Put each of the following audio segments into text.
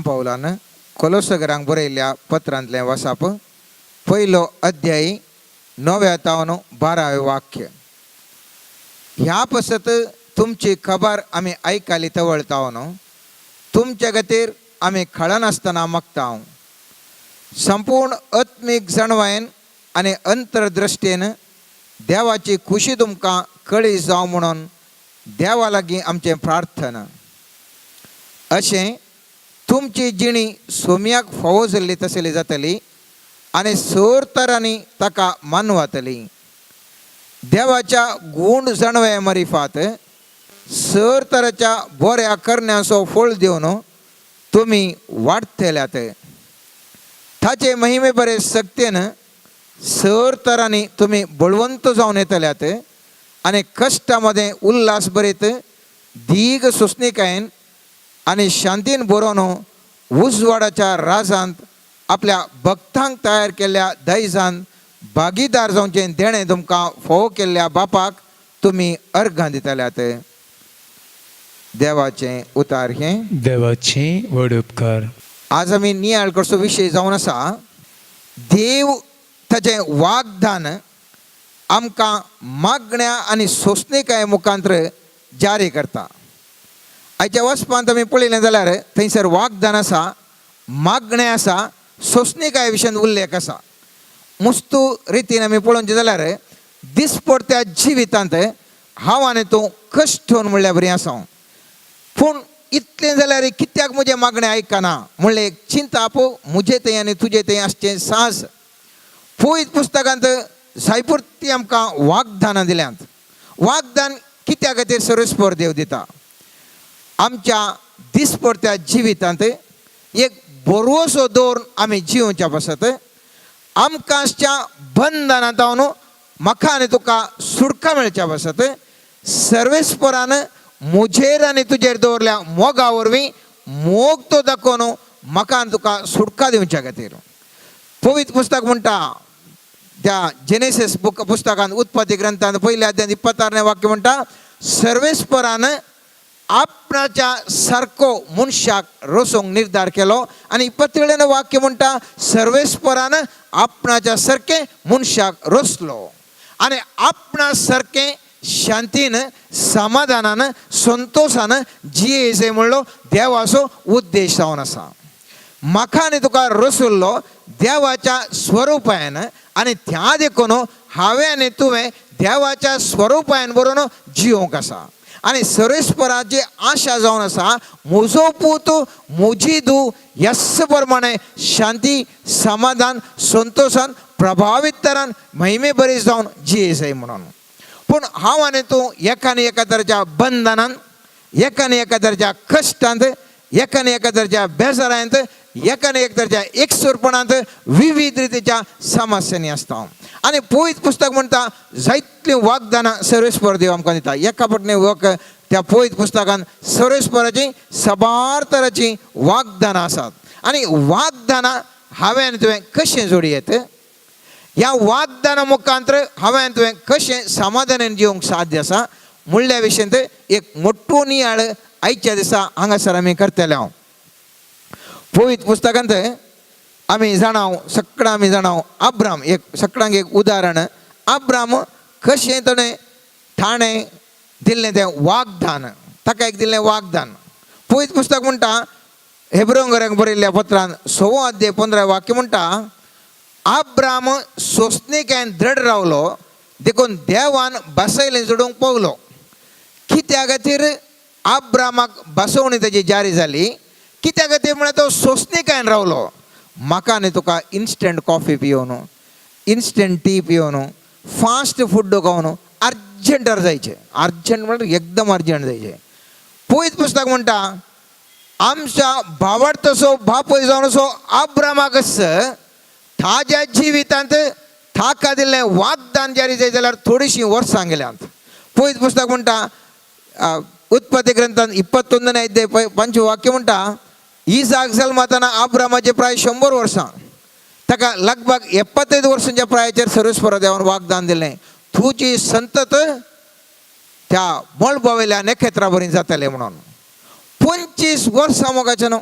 पावलान कोलोसगरांक बरयल्ल्या पत्रांतलें वासाप, पयलो अध्यायी, णव्या तावन 12वें वाक्य. ह्या पसत तुमची खबर आमी आयकली तवळता न्हू, तुमच्या खातीर आमी खळनासतना मागता. संपूर्ण आत्मीक जाणवायेन आनी अंतर्दृष्टीन देवाची खुशी तुमकां कळी जावं म्हणून देवा लागीं आमचें प्रार्थना. अशें तुमची जिणी सोम्याक फावो जाल्ली तसली जातली आनी सोर तरांनी ताका मानवातली. देवाच्या गूण जाणवया मरिफात सर तराच्या बऱ्या करण्याचो फळ दिवन तुमी वाडटल्यात. ताचे महिमे बरे सक्तेन सर तरांनी तुमी बळवंत जावन येतल्यात आनी कश्टा मदें उल्हास बरीत दीग सोंसणिकायेन आनी शांतीन बरोवन उजवाडाच्या राजांत आपल्या भक्तांक तयार केल्ल्या दैजान भागीदार जावचें देणें तुमकां फोव केल्ल्या बापाक तुमी अर्घां दितल्यात. देवाचें उतार हें. देवाचे व्हड उपकार. आज आमी नियाळ करचो विशय जावन आसा, देव ताचें वागदान आमकां मागण्या आनी सोंसणिकाये मुखांत्र जारी करता. आयच्या वचपांत आमी पळयलें जाल्यार थंयसर वागदान आसा, मागणें आसा, सोंसणिकाये विशयान उल्लेख आसा. मुस्तू रितीन आमी पळोवचें जाल्यार दिसपडत्या जिवितांत हांव आनी तूं कश्ट म्हणल्यार बरी आसा, पूण इतलें जाल्यार कित्याक म्हजें मागणें आयकना म्हणलें एक चिंताप म्हजे थंय आनी तुजे थंय आसचें साहस. पवित्र पुस्तकांत जायपुरती आमकां वागदानां दिल्यांत. वागदान कित्या खातीर सर्वेस्पर देव दिता? आमच्या दिसपडत्या जिवितांत एक बरोसो दवरून आमी जिवच्या पासत, आमकां आसच्या बंधनां जावन म्हाका आनी तुका सुटका मेळच्या पासत, सर्वेस्परान म्हजेर आनी तुजेर दवरल्या मोगा वरवीं मोग तो दाखोवन म्हाका आनी तुका सुटका दिवच्या खातीर. पवित्र पुस्तक म्हणटा, त्या जेनेसिस बुक पुस्तकांत, उत्पत्ती ग्रंथांत, पयल्या अध्यायांत 26 वाक्य म्हणटा, सर्वेस्परान आपणाच्या सारको मनशाक रचूंक निर्धार केलो. आनी 27 वाक्य म्हणटा, सर्वेस्परान आपणाच्या सारकें मनशाक रचलो आनी आपणा सारकें शांतीन, समाधानान, संतोशान जियेचे म्हणलो देवाचो उद्देश जावन आसा. म्हाका आनी तुका रसुल्लो देवाच्या स्वरुपान आनी त्या देखून हांवें आनी तुवें देवाच्या स्वरुपान बरोवन जियोंक आसा. आनी सर्वेस्पराची आशा जावन आसा, म्हजो पूत, म्हजी धूव यस प्रमाणे शांती, समाधान, संतोशान, प्रभावीत तरान, महिमे बरी जावन जिये जाय म्हणून. पूण हांव आनी तूं एकाने एका तरेच्या बंधनान, एकाने एका तरेच्या कश्टांत, एकाने एका तरेच्या बेजारांत, एकाने एक तरेच्या एकसुरपणांत, विविध रितीच्या समस्यांनी आसता. आनी पवित्र पुस्तक म्हणटा, जायतलीं वागदानां सर्वेस्पर देव आमकां दिता. एका पटणे वक त्या पवित्र पुस्तकान सर्वेस्पराचीं साबार तराचीं वागदानां आसात. आनी वागदानां हांवें आनी तुवें कशें जोडी येत, ह्या वागदाना मुखांत्र हांवें आनी तुवें कशें समाधानान जिवंक साध्य आसा म्हणल्या विशयांत एक मोटो नियाळ आयच्या दिसा हांगासर आमी करतले. हांव पवित्र पुस्तकांत आमी जाणाव, सगळां आमी जाणाव, आब्राम एक सगळ्यांक एक उदाहरण. आब्राम कशें ताणें ठाणें दिल्लें तें वागदान, ताका एक दिल्लें वागदान. पवित्र पुस्तक म्हणटा, हेब्रोंगरांक बरयल्ल्या पत्रान 6वो अध्याय 15 वाक्य म्हणटा, आब्राम सोंसणिकायेन दृढ रावलो देखून देवान बसयलें जोडूंक पावलो. कित्या खातीर आब्रामाक बसवणी ताजी जारी जाली? कित्या खातीर म्हळ्यार तो सोंसणिकायेन रावलो. म्हाका आनी तुका इन्स्टंट कॉफी पियोवन, इन्स्टंट टी पियोवन, फास्ट फूड खावन अर्जंटार जायचें. अर्जंट म्हळ्यार एकदम अर्जंट जायचें. पवित्र पुस्तक म्हणटा, आमच्या भावार्थसो बापूय जावन असो आब्रामाकच ताज्या जिवितांत ताका दिल्लें वागदान जारी जायत जाल्यार थोडीशीं वर्सां गेल्यांत. पवित्र पुस्तक म्हणटा, उत्पत्ती ग्रंथात 21ನೇ अध्याय पंचवाक्य म्हणटा, इसाक जल्मताना आब्रामाचे प्राय 100 वर्सां. ताका लगभग 75 वर्सांच्या प्रायाचेर सर्वेस्पर देवान वागदान दिलें, तुजी संतत त्या मळबावेल्या नखेत्रा बरी जातले म्हणून. 25 वर्सां मोगाचें न्हू.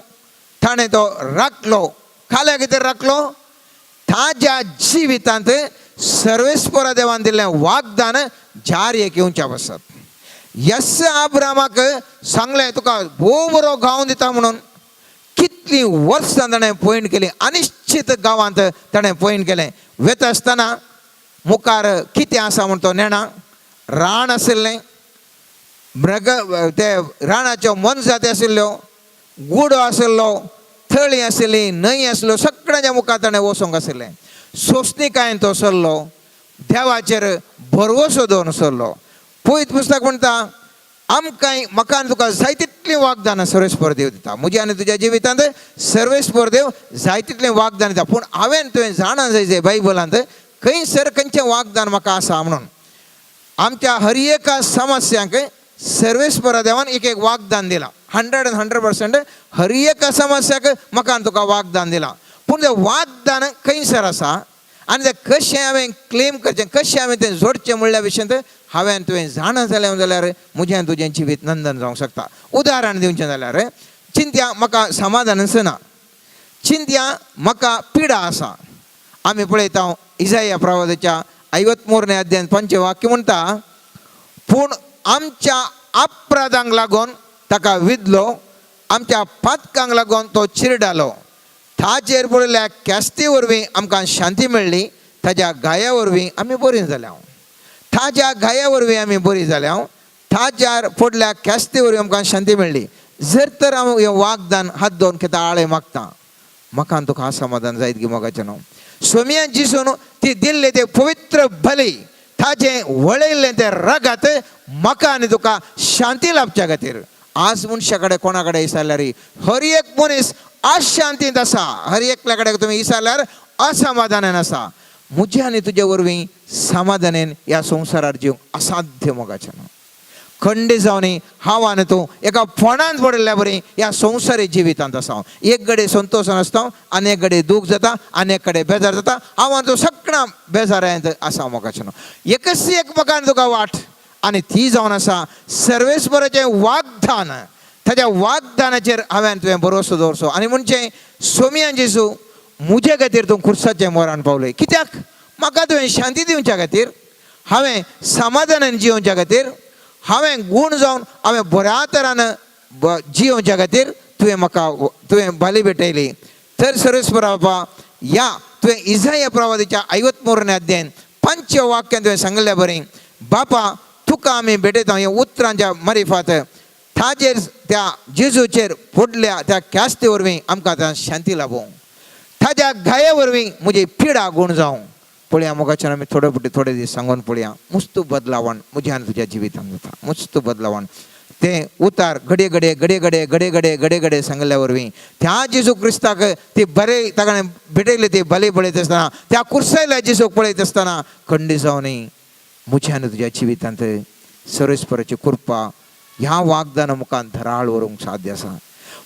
ताणें तो राखलो. खाल्या कितें राखलो? ताज्या जिवितांत सर्वेस्परा देवान दिल्लें वागदान जारी घेवच्या पासत. यस आब्रामाक सांगलें तुका भोव बरो गांव दिता म्हणून. कितलीं वर्सां ताणें पयण केली, अनिश्चित गांवांत ताणें पयण केलें. वेता आसतना मुखार कितें आसा म्हूण तो नेणा, रान आशिल्लें, मृग ते रानाच्यो मोनजाती आशिल्ल्यो, गुडो आशिल्लो, थळी आशिल्ली, न्हंय आशिल्ल्यो, सगळ्यांच्या मुखार ताणें वचूंक आशिल्लें. सोंसणीकायेन तो सरलो, देवाचेर भरवसो दवरून सरलो. पवित्र पुस्तक म्हणटा आमकां म्हाका आनी तुका जाय तितलीं वागदानां सर्वेस्पर देव दिता. म्हज्या आनी तुज्या जिवितांत सर्वेस्पर देव जाय तितलें वागदान दिता. पूण हांवें तुवें जाणा जाय जे बायबलांत खंयसर खंयचें वागदान म्हाका आसा म्हणून. आमच्या हर एका समस्यांक सर्वेस्परा देवान एक एक वागदान दिलां. 100% हर एका समस्याक म्हाका आनी तुका वागदान दिलां. पूण तें वागदान खंयसर आसा आनी तें कशें हांवें क्लेम करचें, कशें हांवें तें जोडचें म्हणल्या विशयांत हांवें तुवें जाणा जालें जाल्यार म्हजें आनी तुजें जिवीत नंदन जावंक शकता. उदाहरण दिवचें जाल्यार चिंत्या म्हाका समाधान आसना, चिंत्या म्हाका पिडा आसा. आमी पळयता इजाया प्रवादाच्या 53 अध्याय 5 वाक्य म्हणटा, पूण आमच्या अपराधांक लागून ताका विदलो, आमच्या पातकांक लागून तो चिरडालो. ताचेर पडिल्ल्या ख्यास्ती वरवीं आमकां शांती मेळ्ळी, ताज्या घाया वरवीं आमी बरीं जाल्या. ताज्या घाया वरवीं आमी बरीं जाल्या, ताज्यार पडल्या ख्यास्ती वरवीं आमकां शांती मेळ्ळी. जर तर हांव हें वागदान हात दोन खेता आळे मागता, म्हाका आनी तुका समाधान जायत गी मोगाचें न्हू. सोमया जिसून ती दिल्ले ते पवित्र बली, ताजें वळयल्लें तें रगत म्हाका आनी तुका शांती लाभच्या खातीर. आज मनशा कडेन कोणा कडेन विचारल्यार हर एक मनीस अशांतींत आसा. हर एकल्या कडेन तुमी विचारल्यार असमाधानान आसा. म्हज्या आनी तुजे वरवीं समाधानेन ह्या संवसारार जिवंक असाध्य मोगाचें न्हू. खंडी जावन हांव आनी तूं एका फोंडांत पडिल्ल्या बरी ह्या संवसारी जिवितांत आसा. एक घडये संतोशान आसता आनी एक घडये दूख जाता आनी एक कडेन बेजार जाता. हांव आनी तूं सगळ्या बेजारांत आसा मोगाचें न्हू. एकच एक म्हाका आनी तुका वाट आनी ती जावन आसा सर्वेस्पराचें वागदान. ताच्या वागदानाचेर हांवें तुवें भरोसो दवरचो आनी म्हणचें सोमयान जेजू म्हजे खातीर तूं खुर्साचें मरण पावलें कित्याक? म्हाका तुवें शांती दिवच्या खातीर, हांवें समाधानान जियोवच्या खातीर, हांवें गूण जावन हांवें बऱ्या तरान जियोवच्या खातीर तुवें म्हाका तुवें बाली भेटयली. तर सर्वेस्पर बाबा ह्या तुवें इजाया प्रवादीच्या 53 अध्यायन 5 वाक्यान तुवें सांगिल्ल्या बरी बापा तुका आमी भेटयता. ह्या उतरांच्या मारिफात ताजेर त्या जेजूचेर पडल्या त्या ख्यास्ती वरवीं आमकां आतां शांती लाभूं, ताज्या घाया वरवीं म्हजी पिडा गूण जावं. पळया मोगाच्यान आमी थोडे फावटी थोडे दीस सांगून पळया, मुस्त बदलावण म्हज्या आनी तुज्या जिवितांत जाता. मुस्त बदलावण तें उतार घडये घडये घडये घडये घडये घडये घडये घडये सांगिल्ल्या वरवीं त्या जेजू क्रिस्ताक ती बरे ताका भेटयले ती बली पळयत आसतना, त्या कुर्सायल्या जेजूक पळयत आसतना खंडी जावनय म्हज्या आनी तुज्या जिवितांत सर्वेस्पराची कृपा ह्या वागदाना मुखार धराळ व्हरूंक साध्य आसा.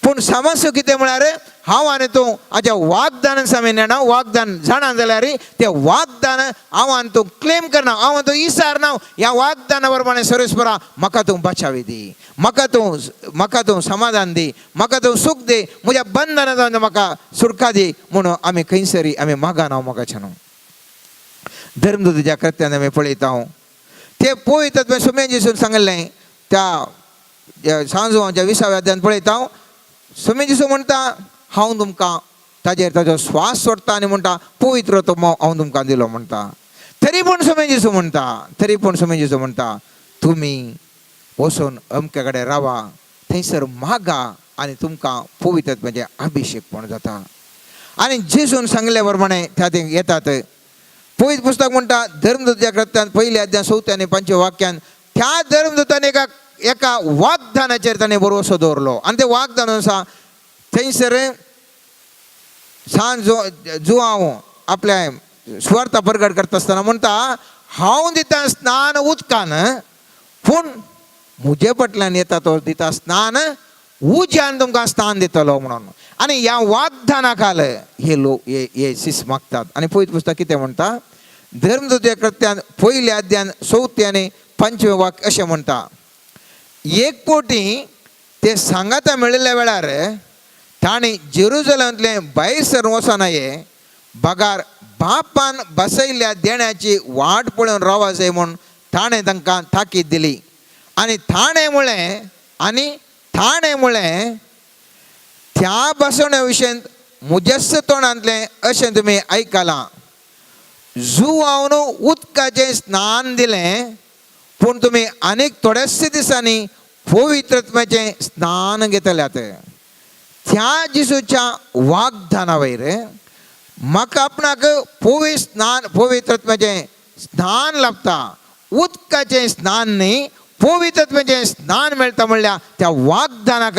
पूण समस्या कितें म्हळ्यार हांव आनी तूं हाज्या वागदानान आमी नेणा, वागदान जाणा जाल्यार तें वागदान हांव आनी तूं क्लेम करना, हांव आनी तूं इसारना. ह्या वागदाना प्रमाणे सर्वेस्परा म्हाका तूं बचावी दी, म्हाका तूं समाधान दी, म्हाका तूं सूख दी, म्हज्या बंधना जावन म्हाका सुटका दी म्हणून आमी खंयसरी आमी मागाना मोगाच्या न्हू. धर्मदूताच्या कृत्यान आमी पळयता ते पळयतात तुवें सुम्यान जेसून सांगिल्लें त्या सांजवाच्या 20व्या अध्यायान पळयता. सुम्या जेसू म्हणटा हांव तुमकां ताजेर ताजो श्वास सोडटा आनी म्हणटा पवित्र तो हांव तुमकां दिलो म्हणटा. तरी पूण सुम्या जेसू म्हणटा, तरी पूण सुम्या जेसू म्हणटा तुमी वचून अमके कडेन रावा, थंयसर मागा आनी तुमकां पवित्र म्हणजे अभिशेक पण जाता. आनी जेजून सांगल्या प्रमाणे त्या ते येतात. पवित्र पुस्तक म्हणटा धर्मदूताच्या कृत्यान 1 अध्याय 4 आनी 5 वाक्यान त्या धर्मदूतान एका एका वागदानाचेर ताणें भरवसो दवरलो आनी तें वागदान आसा थंयसर सांज जुआंव आपल्या सुवार्ता परगट करता आसतना म्हणटा हांव दिता स्नान उदकान, पूण म्हजे फाटल्यान येता तो दिता स्नान उज्यान तुमकां स्थान दितलो म्हणून. आनी ह्या वागदाना खाल हे लोक हे शिस मागतात. आनी पवित्र पुस्तक कितें म्हणटा धर्मदूत कृत्यान 1 अध्यायान 4 आनी 5 वाक्य अशें म्हणटा, एक पोटी ते सांगाता मेळिल्ल्या वेळार तांणी जेरुजलमांतलें भायर सरून वचना बगार बापान बसयल्ल्या देण्याची वाट पळोवन रावा जाय म्हूण ताणें तांकां ताकीद दिली. आनी ताणें म्हळें, आनी ताणें म्हळें, त्या बसवण्या विशयांत मुजस्स तोंडांतलें अशें तुमी आयकलां. जुवावन उदकाचें स्नान दिलें, पूण तुमी आनीक थोड्याच दिसांनी पवित्रत्वाचें स्नान घेतल्यात. त्या जेजूच्या वाग्दाना वयर म्हाका आपणाक पवित्र स्नान, पवित्रत्वाचें स्नान लाभता. उदकाचें स्नान न्ही, पवित्रत्वाचें स्नान मेळटा म्हणल्यार त्या वाग्दानाक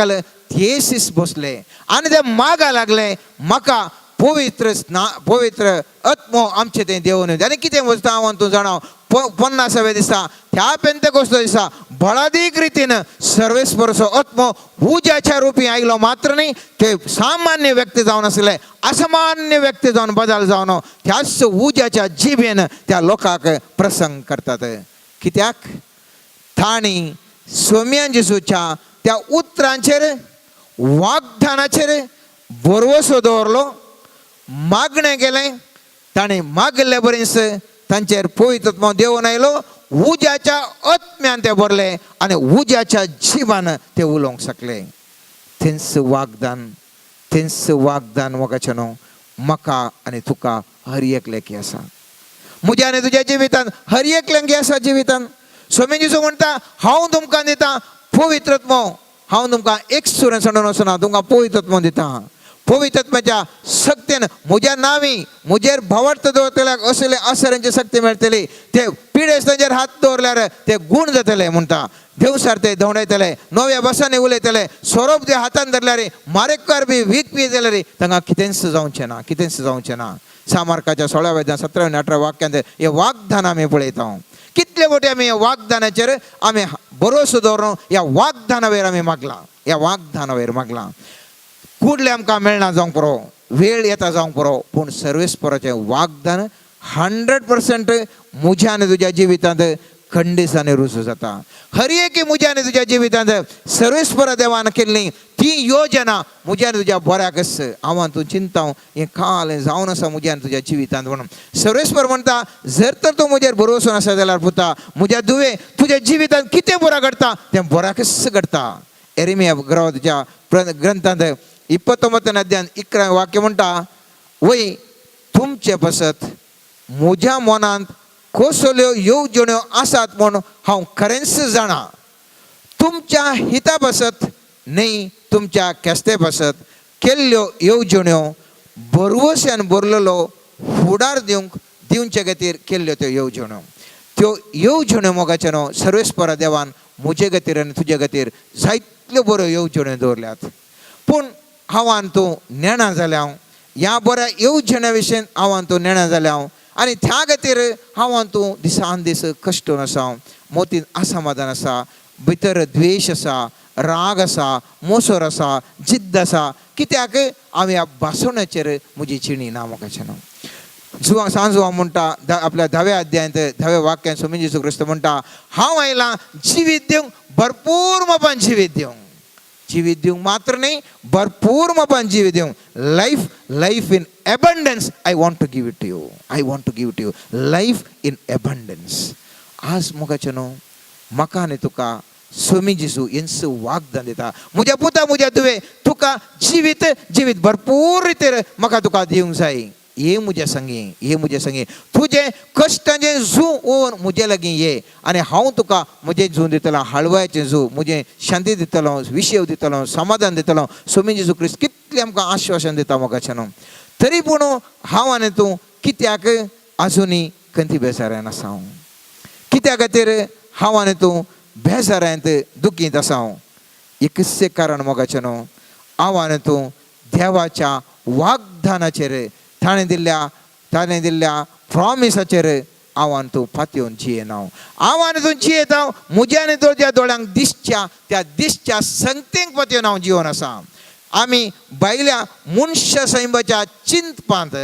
थेसीस बसले आनी ते मागा लागले, म्हाका पवित्र स्ना पवित्र आत्मो आमचें तें देवून. आनी कितें वचता हांव तूं जाणा, 50व्या दिसा, त्या पेंतेकोस्त दिसा बळादीक रितीन सर्वेस्परचो आत्मो उज्याच्या रुपी आयलो. मात्र न्ही, ते सामान्य व्यक्ती जावन आसले, असामान्य व्यक्ती जावन बदल जावन त्याच उज्याच्या जिबेन त्या लोकांक प्रसंग करतात. कित्याक तांणी सोम्या जेजूच्या त्या उतरांचेर, वाग्दानाचेर भरवसो दवरलो, मागणें केलें. ताणें मागिल्ले बरीच तांचेर पवित्र देवून आयलो. उज्याच्या आत्म्यान ते भरले आनी उज्याच्या जिवान ते उलोवंक शकले. तेंच वाग्दान, तेंच वाग्दान मोगाचें न्हू म्हाका आनी तुका हर एक लेखी आसा. म्हज्या आनी तुज्या जिवितान हर एक लेखी आसा जिवितान. स्वामी जेजू म्हणटा, हांव तुमकां दितां पवित्रत्व. हांव तुमकां एक सुरेन सांडून वचना, तुमकां पवित्रत्व दितां. पवित्रत्वाच्या शक्तीन म्हज्या नांवी म्हजेर भावार्थ दवरतल्याक असले असऱ्यांची शक्ती मेळटली. ते पिडेस्तांचेर हात दवरल्यार ते गूण जातले म्हणटा. देवसार ते धोंवडायतले, नव्या भासांनी उलयतले. सोरोप जे हातान धरल्यार, मारेकार बी वीख पी जाल्यार तांकां कितेंच जावचें ना, कितेंच जावचें ना. सामार्काच्या 16व्या 17व्या 18व्या वाक्यांत हे वाग्दान आमी पळयता. कितले फावटी आमी ह्या वाग्दानाचेर आमी भरोसो दवरून ह्या वाग्दाना वयर आमी मागलां, ह्या वाग्दाना वयर मागलां. कुडले आमकां मेळना जावंक पुरो, वेळ येता जावंक पुरो, पूण सर्वेस्पराचें वाग्दान 100% म्हज्या आनी तुज्या जिवितांत खंडीसांनी रुजू जाता. हर एक म्हज्या आनी तुज्या जिवितांत सर्वेस्परा देवान केल्ली ती योजना म्हज्या आनी तुज्या बऱ्याकच. हांव तूं चिंता हें काल जावन आसा म्हज्या आनी तुज्या जिवितांत म्हणून सर्वेस्पर म्हणटा, जर तर तूं म्हजेर भरवसो आसा जाल्यार पुता, म्हज्या दुवे, तुज्या जिवितांत कितें बरें घडटा तें बऱ्याकच घडटा. एरिमिया ग्रंथाच्या ग्रंथांत 29 अध्याय 11 वाक्य म्हणटा, वय तुमचे पासत म्हज्या मनांत कसल्यो येवजण्यो आसात म्हूण हांव खरेंच जाणा. तुमच्या हिता पासत न्ही, तुमच्या केस्ते पासत केल्ल्यो येवजण्यो, भरवश्यान भरलेलो फुडार दिवंक दिवचे खातीर केल्ल्यो त्यो येवजण्यो. त्यो येवजण्यो मोगाचे न्हू, सर्वेस्परा देवान म्हजे खातीर आनी तुजे खातीर जायतल्यो बऱ्यो येवजण्यो दवरल्यात. पूण हांव तूं नेणा जाल्या हांव ह्या बऱ्या येवजण्या विशयन हांव तूं नेणा जाल्या हांव आनी त्या खातीर हांव तूं दिसान दीस कश्टून आसा. मोतीन असमाधान आसा, भितर द्वेश आसा, राग आसा, मोसोर आसा, जिद्द आसा. कित्याक हांव ह्या भासवण्याचेर म्हजी चिणी ना मोगाचें न्हू. जुवां सांजुवां म्हणटा, आपल्या 10व्या अध्यायांत 10व्या वाक्यान स्वामी जेजू क्रिस्त म्हणटा, हांव आयलां जिवीत दिवंक, भरपूर मोपान जिवीत दिवंक. जिवीत दिवंक मात्र न्ही, भरपूर मोपान जिवीत दिवंक. Life, life in abundance I want to give it to you. I want to give it to you, life in abundance. आज मोगाचें न्हू, म्हाका आनी तुका स्वामी जेजू हेंच वाग्दान दिता. म्हज्या पुता, म्हज्या तुवें, तुका जिवीत, जिवीत भरपूर रितीर म्हाका तुका दिवंक जाय. ये म्हज्या संगी, ये म्हज्या संगी. तुजें कश्टांचें जू ओवन म्हजे लागीं ये आनी हांव तुका म्हजें जू दितलो, हाळवायचें जू, म्हजें शांती दितलो, विशेव दितलो, समाधान दितलो. स्वामी जेजू क्रिस्त कितलें आमकां आश्वासन दिता मोगाचें न्हू. तरी पूण हांव आनी तूं कित्याक आजुनी खंती बेजारान आसा हांव? कित्या खातीर हांव आनी तूं बेजारांत दुखींत आसा हांव? एकच कारण मोगाचें न्हू, हांव आनी तूं देवाच्या वाग्दानाचेर, ताणें दिल्ल्या प्रॉमिसाचेर हांव आनी तूं पातयेवन जियेना. हांव आनी तूं जियेता म्हज्या आनी तुज्या दोळ्यांक दिसच्या त्या दिसच्या संगतींक पातयेवन हांव जिवन आसा. आमी भायल्या मनशा सैमाच्या चिंतपांत,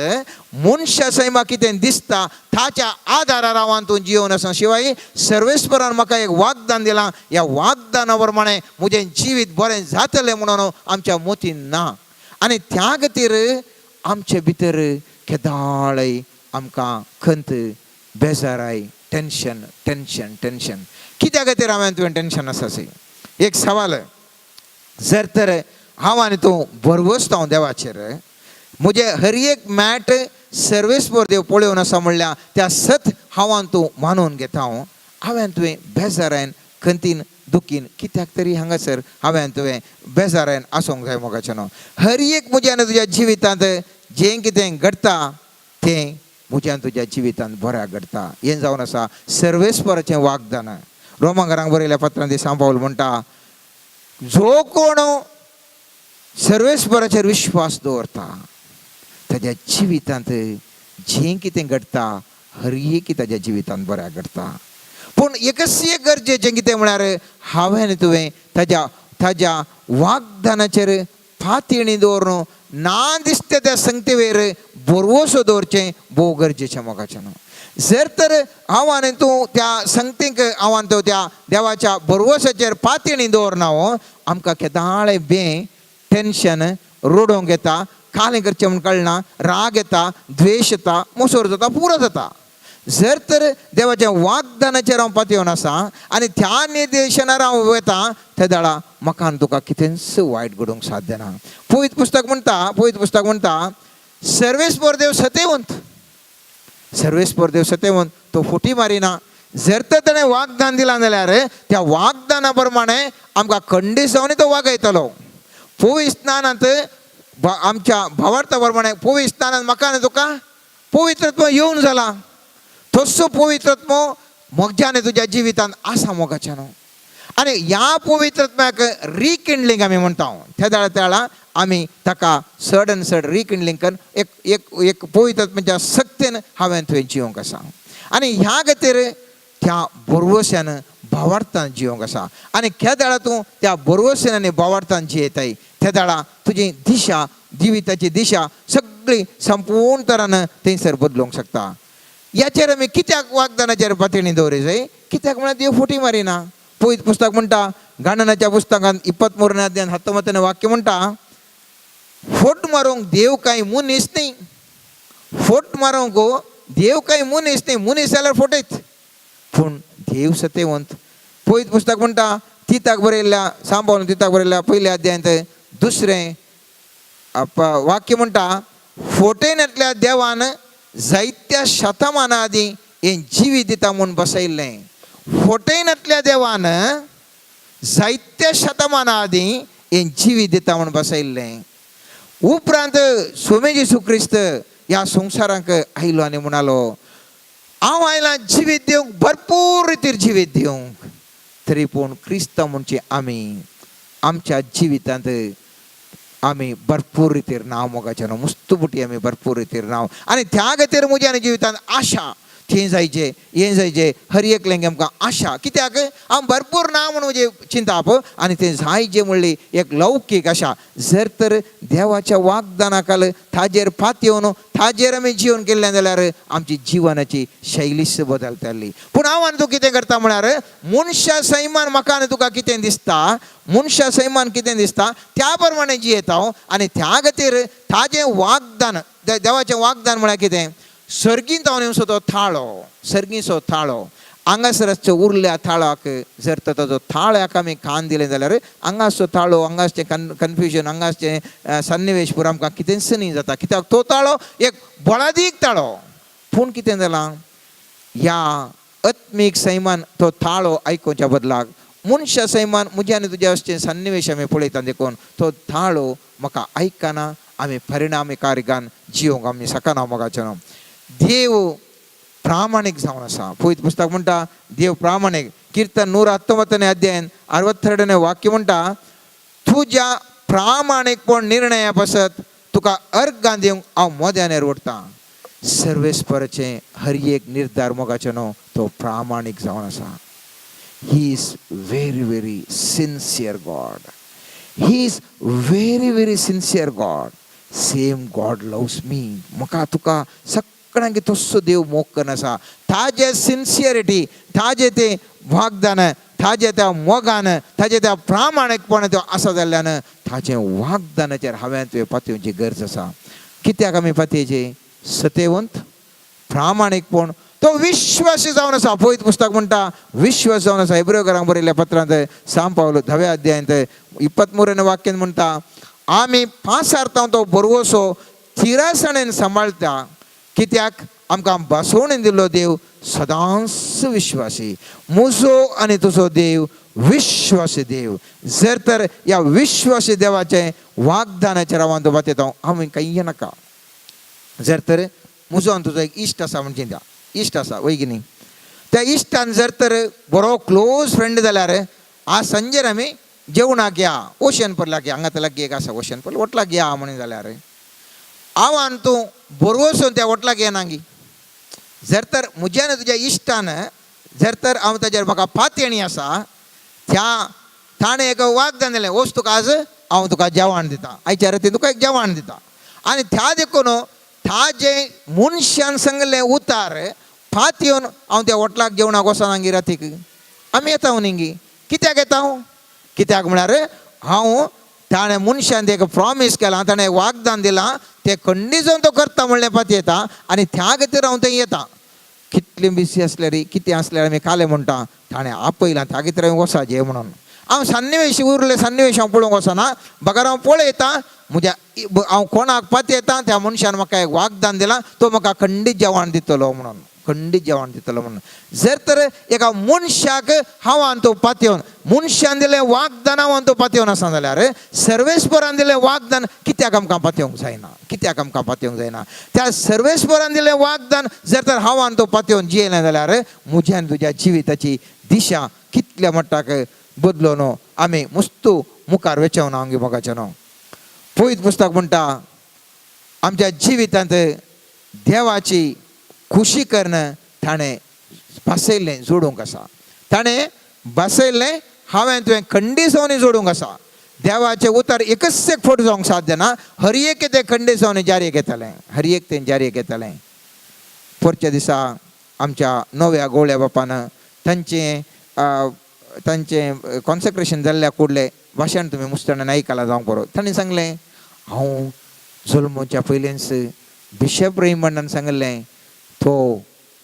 मनशा सैमा कितें दिसता ताच्या आदारार हांव तूं जिवन आसा. शिवाय सर्वेस्परान म्हाका एक वाग्दान दिलां, ह्या वाग्दाना प्रमाणे म्हजें जिवीत बरें जातलें म्हणून आमच्या मोतीन ना. आनी त्या खातीर आमचे भितर केदाळय आमकां खंत, बेजाराय, टेंशन टेंशन टेंशन. कित्या खातीर हांवें तुवें टेंशन आसा? एक सवाल. जर तर हांव आनी तूं भरवसता हांव देवाचेर, म्हजें हर एक मॅट सर्वेस्पर देव पळोवन आसा म्हणल्यार त्या सत हांव आनी तूं मानून घेता. हांव हांवें तुवें बेजारायन, खंतीन, दुखीन कित्याक तरी हांगासर हांवें तुवें बेजारायन आसूंक जाय मोगाचें न्हू? हर एक म्हज्या आनी तुज्या जिवितांत जें कितें घडटा तें म्हज्या आनी तुज्या जिवितांत बऱ्याक घडटा. हें जावन आसा सर्वेस्पराचें वागदान. रोमांगरांक बरयल्या पत्रांत सांत पावल म्हणटा, जो कोण सर्वेस्पराचेर विश्वास दवरता ताज्या जिवितांत जें कितें घडटा हर एक ताज्या जिवितांत बऱ्याक घडटा. पूण एकच एक गरजेचें कितें म्हळ्यार हांवें आनी तुवें ताज्या ताज्या वागदानाचेर पातयेणी दवरून ना दिसता त्या संगतेवेर भरवसो दवरचें भोव गरजेचें मोगाचें न्हू? जर तर हांव आनी तूं त्या संगतीक, हांव आनी तूं त्या देवाच्या भरवसाचेर पातयेणी दवरना हो, आमकां केदाळे बें, टेंशन, रडोवंक येता, कालें करचें म्हूण कळना, राग येता, द्वेश येता, मोसोर जाता, पुरो जाता. जर तर देवाच्या वागदानाचेर हांव पातयेवन आसा आनी त्या निर्देशनार हांव वता, त्या वेळा म्हाका आनी तुका कितेंच वायट घडूंक साध्य ना. पवित्र पुस्तक म्हणटा, पवित्र पुस्तक म्हणटा, सर्वेस्पर देव सतेवंत, सर्वेस्पर देव सतेवंत, तो फटी मारिना. जर तर ताणें वागदान दिलां जाल्यार त्या वागदाना प्रमाणे आमकां खंडीत जावन तो वागयतलो. पवित्र स्नानांत आमच्या भावार्था प्रमाणे पवित्र स्नानांत म्हाका आनी तुका पवित्रत्व येवन जाला. तसो पवित्रत्व म्हज्या आनी तुज्या जिवितांत आसा मोगाचें न्हू? आनी ह्या पवित्रत्म्याक रिकिंडलिंग आमी म्हणटा. त्या वेळा त्या वेळा आमी ताका चड आनी चड रिकिंडलिंग करून एक एक एक पवित्रत्म्याच्या सक्तेन हांवें तुवें जिवंक आसा. आनी ह्या खातीर त्या भरवश्यान, भावार्थान जिवंक आसा. आनी केदाळा तूं त्या भरवश्यान आनी भावार्थान जियेताय, त्या वेळा तुजी दिशा, जिविताची दिशा सगळी संपूर्ण तरान थंयसर बदलूंक शकता. याचेर आमी कित्याक वागदानाचेर पातयेणी दवरी जाय? कित्याक म्हळ्यार देव फटी मारिना. पवित्र पुस्तक म्हणटा, गणनाच्या पुस्तकांत 23ನೇ अध्याय 19ನೇ वाक्य म्हणटा, फोट मारूंक देव कांय मनीस न्ही. फोट मारूंक देव कांय मनीस न्ही. मनीस जाल्यार फोटयत, पूण देव सतेवंत. पवित्र पुस्तक म्हणटा, तिताक बरयल्ल्या, सांबाळून तिताक बरयल्ल्या पयल्या अध्यायांत दुसरें वाक्य म्हणटा, फोटयनातल्या देवान जायत्या शतमाना आदीं हें जिवीत दिता म्हूण बसयल्लें. फोटयनातल्या देवान जायत्या शतमाना आदीं हें जिवीत दिता म्हूण बसयल्लें. उपरांत स्वामी जेसू क्रिस्त ह्या संवसारांक आयलो आनी म्हणालो, हांव आयलां जिवीत दिवंक, भरपूर रितीर जिवीत दिवंक. तरी पूण क्रिस्तांव म्हणचे आमी आमच्या जिवितांत आमी भरपूर रितीर नांव मोगाचें न्हू? मुस्तुबुटी आमी भरपूर रितीर नांव. आनी त्या खातीर म्हज्या आनी जिवितांत आशा थंय जायचे, हें जायचे, हर एकल्यांक आमकां आशा. कित्याक हांव भरपूर ना म्हूण म्हजें चिंताप आनी तें जायचे म्हणली एक लौकीक आशा. जर तर देवाच्या वागदाना खाल ताजेर पातयेवन ताजेर आमी जिवन केल्लें जाल्यार आमची जिवनाची शैलीच बदलताली. पूण हांव आनी तूं कितें करता म्हळ्यार मनशा सैमान म्हाका आनी तुका कितें दिसता, मनशा सैमान कितें दिसता त्या प्रमाणे जियेता हांव. आनी त्या खातीर ताजें वागदान, देवाचें वागदान म्हळ्यार कितें? सर्गींत हांव येवचो तो थाळो, सर्गीचो थाळो हांगासर आसचो उरल्या थाळाक जर तर ताजो थाळ्याक आमी कान दिलें जाल्यार हांगासचो थाळो, हांगासचें कन्फ्युजन, हांगासचें सन्निवेश पुरो आमकां कितेंच न्ही जाता. कित्याक तो ताळो एक बळादीक ताळो. पूण कितें जालां, ह्या आत्मीक सैमान तो थाळो आयकुच्या बदलाक मनशा सैमान म्हज्या आनी तुज्या असचें सन्निवेश आमी पळयता. देखून तो थाळो म्हाका आयकना, आमी परिणामी कार्यान जिवंक आमी शकना मोगाचें. देव प्रामाणीक जावन आसा. पवित्र पुस्तक म्हणटा, देव प्रामाणीक. कीर्तन 119ನೇ अध्यायन 62ನೇ वाक्य म्हणटा, तुज्या प्रामाणीकपण निर्णया पासत तुका अर्गां दिवंक हांव मोद्यानेर उरतां. सर्वेस्पराचें हर एक निर्धार मोगाचें न्हू, तो प्रामाणीक जावन आसा. He is very very sincere God. He is very very sincere God. Same God loves me. म्हाका, तुका, सगळ्यांक तस्सो देव मोग करून आसा. ताजे सिन्सियरिटी, ताजे ते वागदान ताजे त्या मोगान, ताजे त्या प्रामाणीकपणान तो आसा जाल्ल्यान ताजें वागदानाचेर हांवें तुवें पातयेवची गरज आसा. कित्याक आमी पातयेची? सतेवंत, प्रामाणीकपण, तो विश्वासी जावन आसा. पवित्र पुस्तक म्हणटा विश्वास जावन आसा. हेब्रेवकारांक बरयल्ल्या पत्रांत सांव पावलो 10व्या अध्यायांत 23 वाक्यान म्हणटा, आमी पासारता तो बरवसो थिरासणेन सांबाळटा, कित्याक आमकां बसवणेन दिल्लो देव सदांच विश्वासी. म्हजो आनी तुजो देव विश्वासी देव. जर तर ह्या विश्वासी देवाचें वागदानाचेर हांव तो पातयेता, हांव कांय नाका. जर तर म्हजो आनी तुजो एक इश्ट आसा म्हणजे त्या इश्ट आसा वय की न्ही, त्या इश्टान जर तर बरो क्लोज फ्रेंड जाल्यार आज सांजेर आमी जेवणाक या, ओशन पर्लाक या, हांगा लागीं एक आसा ओशन पर्ल वॉटलाक या म्हणून जाल्यार हांव आनी तूं बरो वचून त्या वॉटलाक येना गी. जर तर म्हज्या आनी तुज्या इश्टान जर तर हांव ताजेर म्हाका पातयेणी आसा, त्या ताणें एक वागदान दिलें, वच तुका आज हांव तुका जेवण दिता, आयच्या राती तुका एक जेवण दिता. आनी त्या देखून ताजें मनशान सांगलें उतार पातयेवन हांव त्या वॉटलाक जेवणाक वचना गी रातीक. आमी येता न्ही गी. कित्याक येता हांव? कित्याक म्हळ्यार हांव ताणें मनशान एक प्रॉमीस केलां, ताणें वागदान दिलां, तें खंडीत तो करता म्हणलें पातयेता आनी त्या खातीर हांव थंय येता. कितलें बिसी आसल्यार कितें आसल्यार आमी कालें म्हणटा ताणें आपयलां त्या खातीर हांवें वचपाचें म्हणून. हांव सन्निवेश उरले सन्निवेश हांव पळोवंक वचना, बगर हांव पळयता म्हज्या हांव कोणाक पातयेता त्या मनशान म्हाका एक वागदान दिलां, तो म्हाका खंडीत जेवण दितलो म्हणून, खंडीत जेवण दितलो म्हणून. जर तर एका मनशाक हांव आनी तो पातयेवन, मनशान दिलें वागदान हांव आनी तो पातयेवन आसा जाल्यार सर्वेस्परान दिलें वागदान कित्याक आमकां पातयेवंक जायना? कित्याक आमकां पातयेवंक जायना? त्या सर्वेस्परान दिलें वागदान जर तर हांव आनी तो पातयेवन जियेलें जाल्यार म्हज्या आनी तुज्या जिविताची दिशा कितल्या मट्टाक बदलो न्हू, आमी मुस्तू मुखार वेचेवना ना आमगे मोगाचें न्हू. पवित्र पुस्तक म्हणटा आमच्या जिवितांत देवाची खुशी कर्ण ताणें बसयल्लें जोडूंक आसा, ताणें बसयल्लें हांवें तुवें खंडीसवणी जोडूंक आसा. देवाचें उतर एकच एक फोट जावंक साध्य ना, हर एक तें खंडीसवणी जारी घेतलें, हर एक तें जारी घेतलें. पोरच्या दिसा आमच्या नव्या गोवळ्या बापान तांचें तांचें कॉन्सेक्रेशन जाल्ल्या कुडलें भाशण तुमी मुस्तान आयकलां जावंक बरो. तांणी सांगलें हांव जल्मोच्या पयलींच बिशप रेमंडान सांगलें तो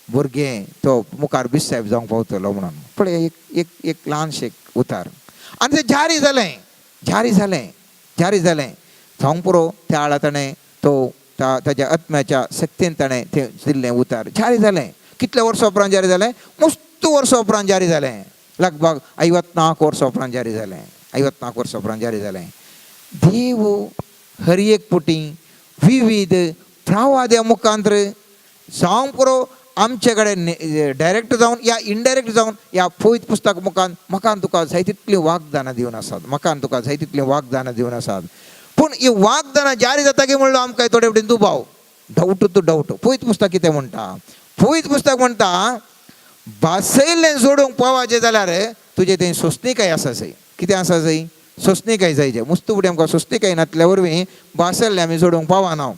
भुरगें तो मुखार बिसायब जावंक पावतलो म्हणून. पळय एक एक एक ल्हानशें उतार आनी तें जारी जालें, जारी जालें, जारी जालें. जावंक पुरो त्या वेळार ताणें तो ताज्या आत्म्याच्या शक्तीन ताणें तें दिल्लें उतार जारी जालें. कितल्या वर्सां उपरांत जारी जालें? मस्त वर्सां उपरांत जारी जालें, लगभग 54 वर्सां उपरांत जारी जालें, 54 वर्सां उपरांत जारी जालें. देव हर एक पुटी विविध प्रवाद्या मुखांतर जावंक पुरो आमचे कडेन डायरेक्ट जावन या इनडायरेक्ट जावन ह्या पवित्र पुस्तक मुखान म्हाका तुका जाय तितलीं वागदानां दिवन आसात, म्हाका तुका जाय तितलीं वागदानां दिवन आसात. पूण ही वागदानां जारी जाता की म्हणलो आमकां थोडे फावटी दुबाव, डावट टू डावट. पवित्र पुस्तक कितें म्हणटा? पवित्र पुस्तक म्हणटा भासयल्लें जोडूंक पावाचें जाल्यार तुजें तें सोंसणीकाय आसा जाय. कितें आसा जाय? सोंसणीकाय जाय. जें मुस्तू फुडें आमकां सोंसणीकाय नातल्या वरवीं भासयल्लें आमी जोडूंक पावना.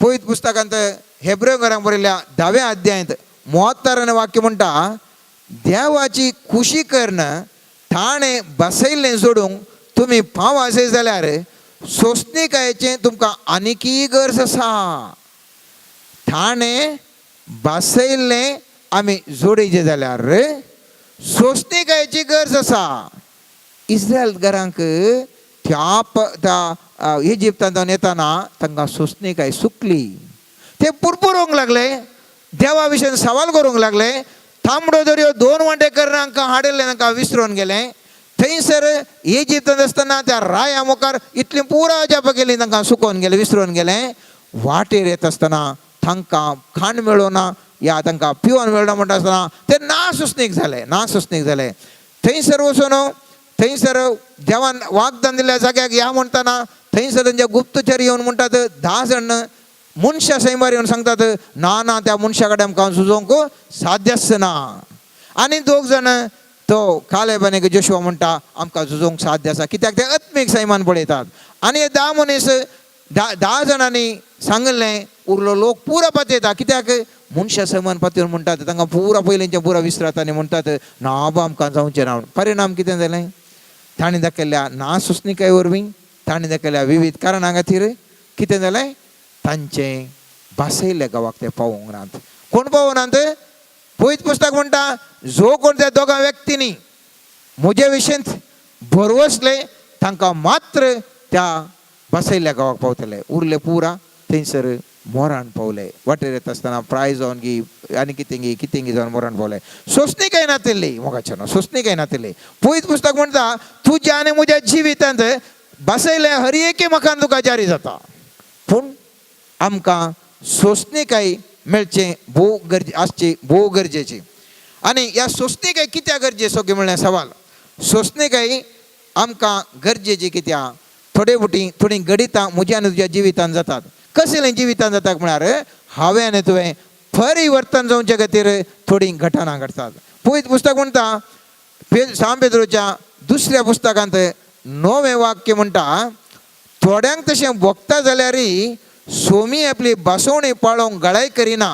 पवित्र पुस्तकांत हेब्रेव घरांक बरयल्ल्या 10व्या अध्यायांत 73 वाक्य म्हणटा देवाची खुशी कर्ण ताणें बसयल्लें जोडूंक तुमी पावाचे जाल्यार सोंसणीकायेचें तुमकां आनीकय गरज आसा. ताणें बसयल्लें आमी जोडीचें जाल्यार सोंसणीकायेची गरज आसा. इस्रायल घरांक त्या त्या इजिप्तांत येताना तांकां सोंसणीकाय सुकली, ते पुरपुरूंक लागले, देवा विशयन सवाल करूंक लागले. तांबडो दर्यो 2 वांटे करून हांकां हाडिल्लें, तांकां विसरून गेलें. थंयसर इजिप्तांत आसतना त्या राया मुखार इतलीं पुरा अजापां केलीं, तांकां सुकोवन गेलें, विसरून गेलें. वाटेर येत आसतना तांकां खाण मेळना या तांकां पिवन मेळना म्हणटा आसतना ते नासुसनीक जाले, नासुसनीक जाले. थंयसर वचून थंयसर देवान वागदान दिल्ल्या जाग्याक या म्हणटना थंयसर तेंचे गुप्तचर येवन म्हणटात 10 जाण मनशां सैमार येवन सांगतात ना ना त्या मनशा कडेन आमकां झुजोवंक साध्यच ना. आनी 2 जाण तो कालेब आनी जोशुआ म्हणटा आमकां झुजोवंक साध्य आसा, कित्याक ते आत्मीक सैमान पळयतात. आनी हे 10 मनीस 10 जाणांनी सांगलें उरलो लोक पुरो पातयता, कित्याक मनशां समान पातयेवन म्हणटात तांकां पुरा पयलींचें पुरा विसरात आनी म्हणटात ना बा आमकां जावचें ना. परिणाम कितें जालें? तांणी दाखयल्ल्या ना सोंसणीकाय वरवीं, तांणी दाखयल्ल्या विविध कारणां खातीर कितें जालें? तांचें भासयल्ल्या गांवाक ते पावोवंक नात. कोण पावनात? पयत पुस्तक म्हणटा जो कोण त्या दोगां व्यक्तींनी म्हजे विशयंत भरवसले तांकां मात्र त्या बसयल्ल्या गांवाक पावतले, उरले पुरा थंयसर मोरान पावले. वाटेर येता आसतना प्राय जावन गी आनी कितें गी कितें गी जावन मोरान पावले. सोंसणीकाय नातिल्ली मोगाच्यान, सोंसणीकाय नातिल्ली. पयत पुस्तक म्हणटा तुज्या आनी म्हज्या जिवितांत बसयलें हर एके मकान तुका जारी जाता, पूण आमकां सोंसणीकाय मेळचें भोव गरजे आसची, भोव गरजेची. आनी ह्या सोंसणीकाय कित्याक गरजेचो की म्हणल्यार सवाल, सोंसणीकाय आमकां गरजेची कित्याक? थोडे फावटी थोडीं घडितां म्हज्या आनी तुज्या जिवितान जातात. कसलें जिवितान जातात म्हळ्यार हांवें आनी तुवें परिवर्तन जावचे खातीर थोडीं घटनां घडटात. पयत पुस्तक म्हणटा सांत पेद्रोच्या दुसऱ्या पुस्तकांत 9वें वाक्य म्हणटा थोड्यांक तशें भोगता जाल्यारय सोमी आपली बसवणी पाळोवंक गळाय करिना,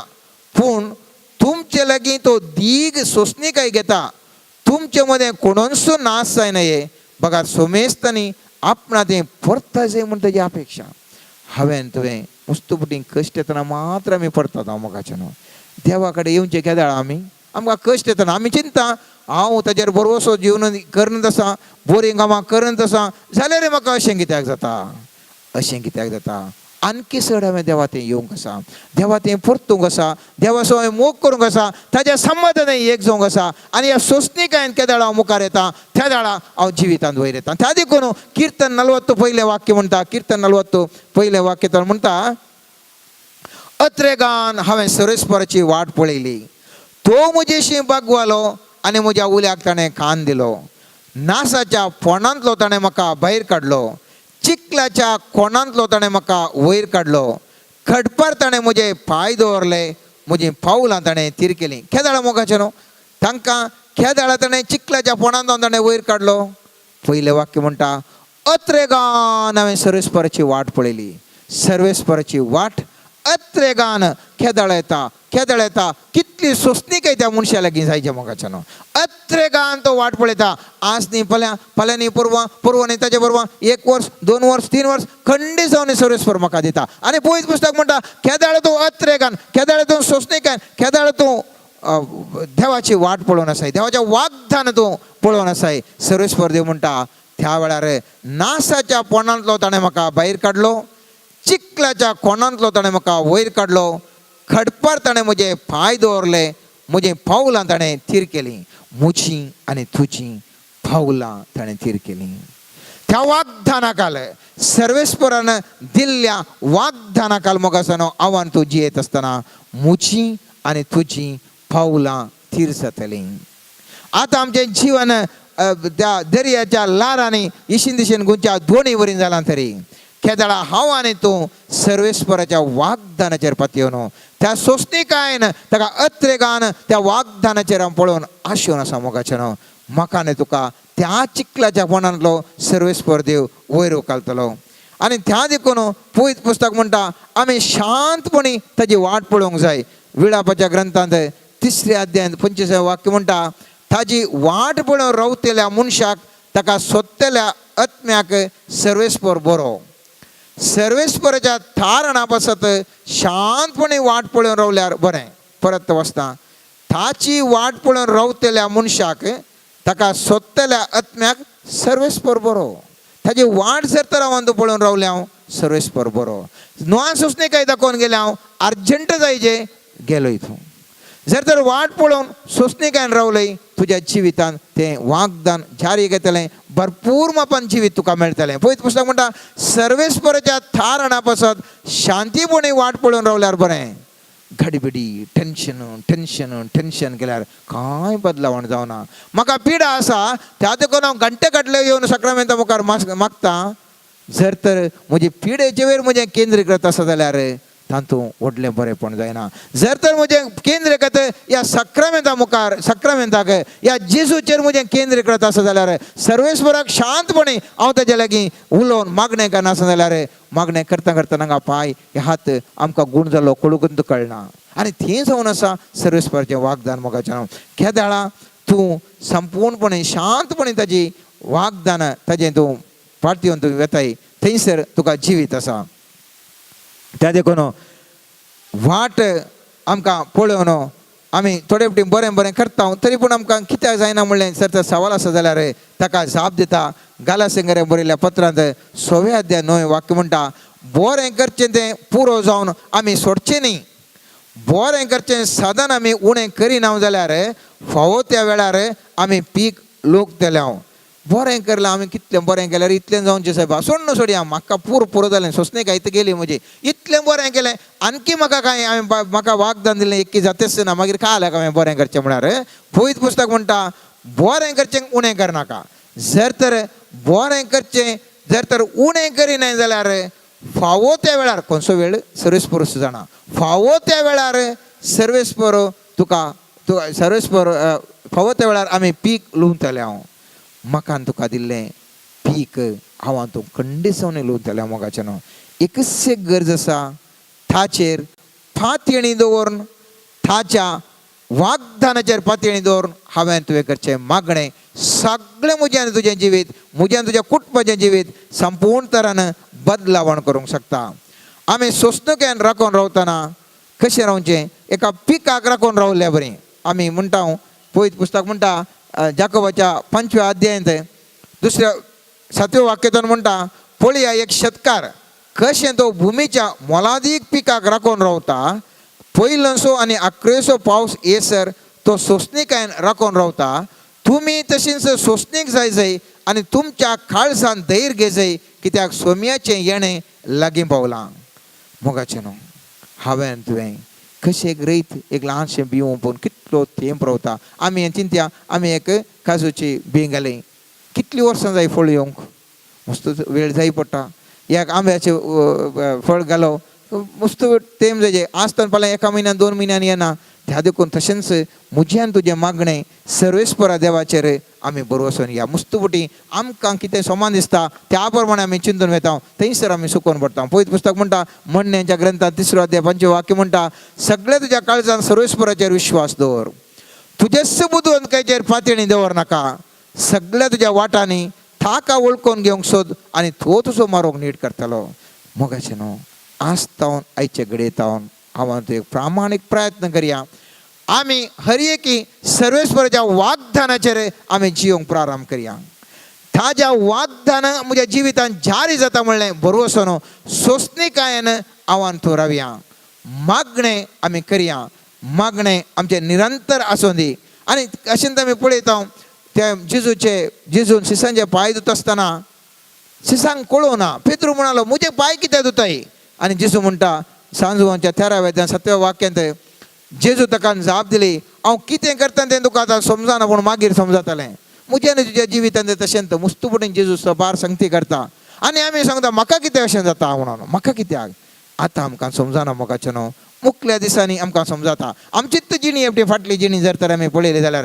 पूण तुमचे लागीं तो दीग सोंसणीकाय घेता, तुमचे मदें कोणूच नाश जायना हे बघा सोमेस्तांनी आपणा तें परता जाय म्हूण तेजी अपेक्षा. हांवें तुवें मुस्तुपटी कश्ट येतना मात्र आमी परतात. हांव मोगाचें न्हू देवा कडेन येवचें केदाळ आमी आमकां कश्ट येतना आमी चिंता हांव ताजेर बरोसो जीवन करनत आसा, बरीं कामां करनत आसा, जाल्यार म्हाका अशें कित्याक जाता, अशें कित्याक जाता? आणखी चड हांवें देवा थंय येवंक आसा, देवा थंय परतूंक आसा, देवाचो हांवें मोग करूंक आसा, ताज्या संबंदान एक जावंक आसा. आनी ह्या सोंसणीकायेन केदाळ हांव मुखार येता त्या वेळा हांव जिवितांत वयर येता. त्या देखून किर्तन 41 वाक्य म्हणटा, किर्तन 41 वाक्य तर म्हणटा अत्रेगान हांवें सरस्पराची वाट पळयली, तो म्हजेशी बागवालो आनी म्हज्या उल्याक ताणें कान दिलो, नासाच्या फोंडांतलो ताणें म्हाका भायर काडलो, चिखलाच्या कोणांतलो ताणें म्हाका वयर काडलो, खडपार ताणें म्हजे पांय दवरले, म्हजीं पावलां ताणें तीर केलीं. केदाळा मोगाचें न्हू तांकां केदाळा ताणें चिखलाच्या फोंडांतल्यान ताणें वयर काडलो. पयलें वाक्य म्हणटा अत्रेगान हांवें सर्वेस्पराची वाट पळयली, सर्वेस्पराची वाट अत्रेगान केदाळ येता, केदाळ येता. कितली सोंसणीकाय त्या मनशा लागीं जायचे मोगाचें न्हू. अत्रेगान तो वाट पळयता, आज न्ही फाल्यां, फाल्यां न्ही परवां, परवां न्ही ताजे परवां, 1 वर्स 2 वर्स 3 वर्स खंडीत जावन सर्वेस्पर म्हाका दिता. आनी पयस पुस्तक म्हणटा केदाळ तूं अत्रेगान, केदाळ तूं सोंसणीकायन, केदाळ तूं देवाची वाट पळोवन आसाय, देवाच्या वाग्दान तूं पळोवन आसाय. सर्वेस्पर देव म्हणटा त्या वेळार नासाच्या पोंडांतलो ताणें म्हाका भायर काडलो, चिखलाच्या कोणांतलो ताणें म्हाका वयर काडलो, खडपार ताणें म्हजे पांय दवरले, म्हजीं पावलां ताणें थीर केलीं, म्हजीं आनी तुजीं पावलां ताणें थीर केलीं. त्या वाग्दानाकाल सर्वेस्परान दिल्ल्या वाग्दानाकाल मोगासनो आव्हान तूं जियेत आसतना म्हजीं आनी तुजीं पावलां थीर जातलीं. आतां आमचें जिवन त्या दर्याच्या ल्हारांनी इशीन दिशेन गुंच्या दोणी वरीं जालां तरी केदाळा हांव आनी तूं सर्वेस्पराच्या वाग्दानाचेर पातयेवन त्या सोंसणीकायेन ताका अत्रेगान त्या वाग्दानाचेर हांव पळोवन आशेवन आसा मोगाचें न्हू. म्हाका आनी तुका त्या चिखलाच्या फोंडांतलो सर्वेस्पर देव वयर उखलतलो. आनी त्या देखून पयत पुस्तक म्हणटा आमी शांतपणी ताजी वाट पळोवंक जाय. विळापाच्या ग्रंथांत 3 अध्यायांत 25 वाक्य म्हणटा ताजी वाट पळोवन रावतल्या मनशाक ताका सोदतल्या आत्म्याक सर्वेस्पर बरो. सर्वेस्पराच्या थारणा पासत शांतपणी वाट पळोवन रावल्यार बरें. परत वचता ताची वाट पळोवन रावतल्या मनशाक ताका सोदतल्या आत्म्याक सर्वेस्पर बरो. ताजी वाट जर तर हांव तूं पळोवन रावलें हांव सर्वेस्पर बरो. नुवान सोंसणीकाय दाखोवन गेलें हांव अर्जंट जायचे गेलो इतूं. जर तर वाट पळोवन सोंसणीकायन रावलय तुज्या जिवितान तें वाग्दान जारी घेतलें, भरपूर मापान जिवीत तुका मेळटलें. पयत पुस्तक म्हणटा सर्वेस्पराच्या थारणा पासत शांतीपणी वाट पळोवन रावल्यार बरें. गडबिडी टेन्शन टेन्शन टेन्शन केल्यार कांय बदलावण जावना. म्हाका पिडा आसा त्या देखून हांव घंटे काडले येवन साक्रामेंता मुखार मागता. जर तर म्हजी पिडेचे वयर म्हजें केंद्रीकृत आसा जाल्यार तातूंत व्हडलें बरेंपण जायना. जर तर म्हजें केंद्रीकृत ह्या साक्रामेंता मुखार साक्रामेंताक ह्या जेजूचेर म्हजें केंद्रीकृत आसा जाल्यार सर्वेस्पराक शांतपणी हांव ताजे लागीं उलोवन मागणें करना आसा जाल्यार मागणें करता करता हांगा पांय हे हात आमकां गूण जालो कळूंक कळना. आनी थंय जावन आसा सर्वेस्पराचें वागदान मोगाचें नांव. केदाळा तूं संपूर्णपणे शांतपणे ताजी वागदान ताजें तूं फाट येवन तूं वेताय, थंयसर तुका जिवीत आसा. त्या देखून वाट आमकां पळोवन आमी थोडे फावटी बरें बरें करता, तरी पूण आमकां कित्याक जायना म्हणलें सर तर सवाल आसा जाल्यार ताका जाप दिता. गालासिंगरे बरयल्ल्या पत्रांत 6व्या अध्याय 9 वाक्य म्हणटा, बरें करचें तें पुरो जावन आमी सोडचें न्ही, बरें करचें साधन आमी उणें करिना जाल्यार फावो त्या वेळार आमी पीक लोकतले. हांव बरें करलां, आमी कितलें बरें केल्यार इतलें जावचें सायबा, सोडून सोडया, म्हाका पुरो पुरो जालें, सोंसणीक आयत गेली म्हजी, इतलें बरें केलें आणकी म्हाका कांय हांवें म्हाका वागदान दिलें एक्की जातेच ना, मागीर काय जालें हांवें बरें करचें म्हळ्यार. पवित्र पुस्तक म्हणटा बरें करचें उणें करनाका, जर तर बरें करचें जर तर उणें करिनाय जाल्यार फावो त्या वेळार, खंयचो वेळ सर्वेस्पर जाणा, फावो त्या वेळार सर्वेस्पर तुका तुका सर्वेस्पर फावो त्या वेळार आमी पीक लुवतले. हांव म्हाका तुका दिल्लें पीक हांव तूं खंडीसवणी लुवतलें. मोगाचें न्हू एकच एक गरज आसा, ताचेर पातयेणी दवरून, ताच्या वागदानाचेर पातयेणी दवरून हांवें तुवें करचें मागणें सगळें म्हजें आनी तुजें जिवीत, म्हजें आनी तुज्या कुटुंबाचें जिवीत संपूर्ण तरान बदलावण करूंक शकता. आमी सोंसणुकेन राखून रावतना कशें रावचें, एका पिकाक राखून रावल्या बरी. आमी म्हणटा पवित्र पुस्तक म्हणटा जाकोबाच्या 5व्या अध्यायांत 2ऱ्या 7व्या वाक्यांतून म्हणटा, पळया एक शेतकार कशें तो भुमीच्या मोलादीक पिकाक राखून रावता, पयलसो आनी आक्रेसो पावस येसर तो सोंसणीकायेन राखून रावता, तुमी तशींच सोंसणीक जाय जाय आनी तुमच्या काळजान धैर्य घेजय, कित्याक सोम्याचें येणें लागीं पावलां. मोगाचें न्हू हांवें तुवें कशें एक रयत एक ल्हानशें बीं ओंपून कितलो तेंप रावता. आमी हें चिंतया, आमी एक काजूची बीं घाली, कितलीं वर्सां जाय फळ येवंक, मस्त वेळ जाय पडटा. एक आंब्याचें फळ घालो मस्त तेंप जाय, आज तर फाल्यां 1 म्हयन्यान 2 म्हयन्यान येना. त्या देखून तशेंच म्हजें आनी तुजें मागणें सर्वेस्परा देवाचेर आमी भरवसोन या. मुस्त फुटी आमकां कितें समान दिसता त्या प्रमाणे आमी चिंतून वेता, थंयसर आमी सुकोवन पडटा. पवित्र पुस्तक म्हणटा म्हणण्यांच्या ग्रंथात 3रो अध्याय 5 वाक्य म्हणटा, सगळें तुज्या काळजान सर्वेस्पराचेर विश्वास दवर, तुजेच बुदवंतकायचेर पातयेणी दवर नाका, सगळ्या तुज्या वाटांनी ताका वळखून घेवंक सोद आनी तो तुजो मारोंक नीट करतलो. मोगाचें न्हू आज तावन आयचे घडये तावन हांव एक प्रामाणीक प्रयत्न करया, आमी हर एकी सर्वेस्पराच्या वागदानाचेर आमी जियोंक प्रारंभ करया. ताज्या वागदान म्हज्या जिवितान जारी जाता म्हणलें भरवसो सोंसणीकायेन आव्हान तूं रावया. मागणें आमी करया, मागणें आमचें निरंतर आसूं दी. आनी अशें आमी पळयता त्या जेजूचे, जेजून शिसांचे पांय धुता आसतना शिसांक कळोवना, पेत्रू म्हणालो म्हजे पांय कित्याक धुताय? आनी जेजू म्हणटा सांजवांच्या 13व्या 7व्या वाक्यांत जेजू ताका जाप दिली, हांव कितें करता तें तुका आतां समजना, पूण मागीर समजतलें. म्हजें आनी तुज्या जिवितांत तशेंच मुस्तुपटीन जेजू सबार संगती करता आनी आमी सांगता म्हाका कितें अशें जाता म्हणून, म्हाका कित्याक आतां आमकां समजना. मोगाचें न्हू मुखल्या दिसांनी आमकां समजता आमचीच जिणी एकटी फाटली जिणी जर तर आमी पळयली जाल्यार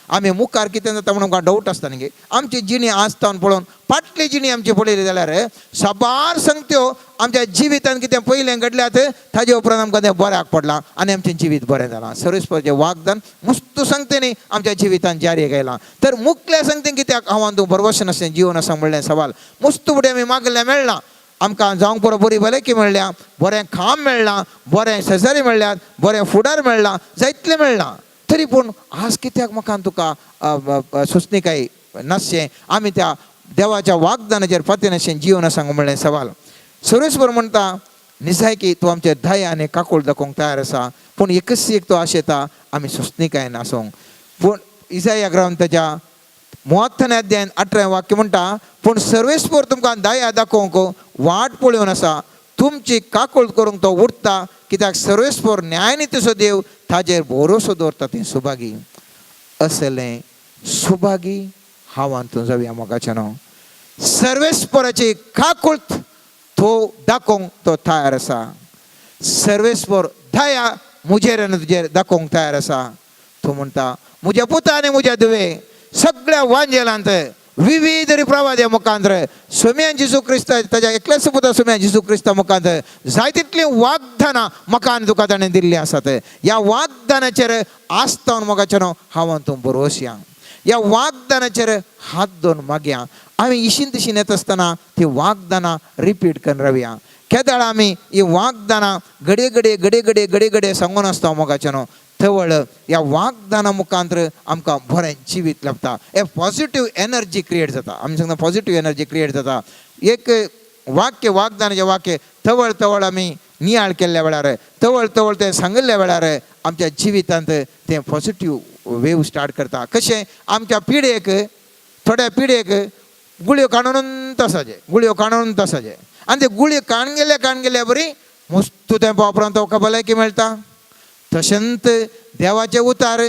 आमी मुखार कितें जाता म्हणून आमकां डावट आसता न्ही. आमची जिणी आसतान पळोवन फाटली जिणी आमची पळयली जाल्यार साबार संगत्यो आमच्या जिवितान कितें पयलें घडल्यात ताजे उपरांत आमकां तें बऱ्याक पडलां आनी आमचें जिवीत बरें जालां. सर्वेस्पराचें वागदान मुस्त संगतेनी आमच्या जिवितान जारी केलां. तर मुखल्या संगतेन कित्याक हांव तूं भरवशें नासलें जिवन आसा म्हणलें सवाल मुस्त फुडें आमी मागलें मेळ्ळां, आमकां जावंक पुरो बरी भलायकी मेळ्ळ्या, बरें काम मेळ्ळां, बरें शेजारी मेळ्ळ्यात, बरें फुडार मेळ्ळां, जायतलें मेळ्ळां, तरी पूण आज कित्याक म्हाका तुका सोंसणीकाय नासचें, आमी त्या देवाच्या वागदानाचेर फाती नासचें जिवन आसा म्हणलें सवाल. सर्वेस्पर म्हणटा निजायकी तूं आमचे दया आनी काकूळ दाखोवंक तयार आसा, पूण एकच एक तो आशेता आमी सोंसणीकायेन नासूंक. पूण इजाया ग्रंथाच्या 73 अध्यायान 18 वाक्य म्हणटा, पूण सर्वेस्पर तुमकां दया दाखोवंक वाट पळोवन आसा, तुमची काकूळ करूंक तो उरता, कित्याक सर्वेस्पर न्यायनितीचो देव ताजेर भरोसो दवरता ती सुभागी. असलें सुभागी हांव तूं जावया मोगाचें न्हू. सर्वेस्पराची काकूळ तो दाखोवंक तो तयार आसा, सर्वेस्पर दया म्हजेर आनी तुजेर दाखोवंक तयार आसा. तो म्हणटा म्हज्या पुता आनी म्हज्या धुवे सगळ्या वांजेलांत विविध प्रवाद्या मुखांतर सोम्यान जेजू क्रिस्त ताज्या एकल्याच पुता सोम्यान जेजू क्रिस्ता मुखांतर जाय तितलीं वाग्दानां म्हाका आनी तुका ताणें दिल्लीं आसात. ह्या वाग्दानाचेर आस्तावन मोगाचें न्हू हांव आनी तूं बरोवया. ह्या वाग्दानाचेर हात दोन मागया. आमी इशीन तशीन येता आसतना ती वाग्दानां रिपीट करून रावया. केदाळ आमी ही वाग्दानां घडये घडये घडये घडये घडये घडये सांगून आसता मोगाचें न्हू, तवळ ह्या वाग्दाना मुखांतर आमकां बरें जिवीत लाभता. ए पॉझिटीव एनर्जी क्रिएट जाता. आमी सांगता पॉझिटीव एनर्जी क्रिएट जाता. एक वाक्य वाग्दानाचें वाक्य तवळ तवळ आमी नियाळ केल्ल्या वेळार, तवळ तवळ तें सांगिल्ल्या वेळार आमच्या जिवितांत तें पॉझिटीव वेव स्टार्ट करता. कशें आमच्या पिढयेक, थोड्या पिढयेक गुळयो काडून आसाचे, गुळयो काडून आसाचे आनी ते गुळयो काण गेल्या काण गेल्या बरी मस्तू तेंपा उपरांत तुका भलायकी मेळटा. तशेंच देवाचे उतार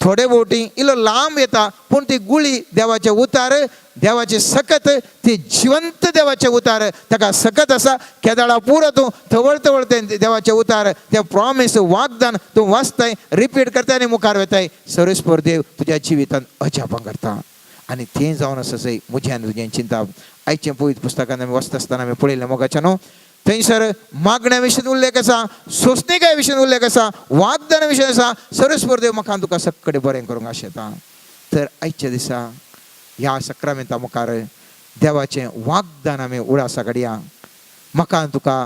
थोडे बोटी इल्लो लांब येता, पूण ती गुळी देवाचे उतार, देवाची सकत, ती जिवंत देवाचे उतार ताका सकत आसा. केदाळा पुरो तूं तवळ तवळ तें देवाचे उतार, तें प्रॉमीस वाग्दान तूं वाचताय, रिपीट करताय आनी मुखार वताय. सर्वेस्पर देव तुज्या जिवितांत अजापां करता. आनी तें जावन आसा सय म्हजें आनी तुजें चिंता. आयचें पवित्र पुस्तकान आमी वाचता आसतना आमी पळयलें मोगाचें न्हू, थंयसर मागण्या विशीं उल्लेख आसा, सोंसणीकाय विशीं उल्लेख आसा, वाग्दाना विशीं आसा. सर्वेस्पर देव म्हाका तुका सगळे बरें करूंक आशेता. तर आयच्या दिसा ह्या सक्रामेंता मुखार देवाचें वाग्दान आमी उडासा काडया. म्हाका तुका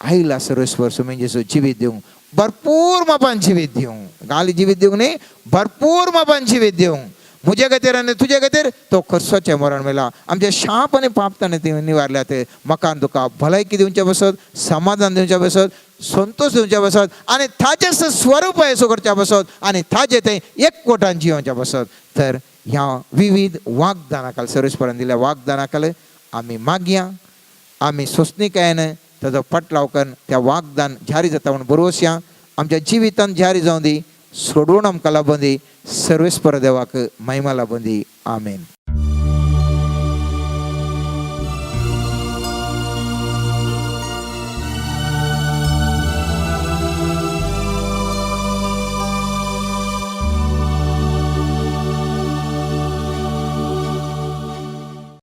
आयला सर्वेस्पर सुमेन जेजू जिवीत दिवंक, भरपूर मापान जिवीत दिवंक, गाली जिवीत दिवंक न्ही, भरपूर मापान जिवीत दिवंक. म्हजे खातीर आनी तुजे खातीर तो खर्चाचें मरण मेला. आमचे शाप आनी पाप ताणें ते निवारल्यात. म्हाका तुका भलायकी दिवचे बसत, समाधान दिवचे बसत, संतोश दिवचे बसत आनी ताजें स्वरूप येसो करच्या बसत आनी ताजें तें एकवटान जियोवच्या बसत. तर ह्या विविध वाग्दाना खाल, सर्वेस्परान दिल्या वाग्दाना खाल आमी मागया. आमी सोंसणीकायेन ताजो फाटलाव करून त्या वाग्दान जारी जाता म्हूण बरोवया. आमच्या जिवितांत जारी जावं दी, सोडून आमकां लाबूं दी. सर्वेस्पर देवाक महिमा लाबूं दी. आमेन.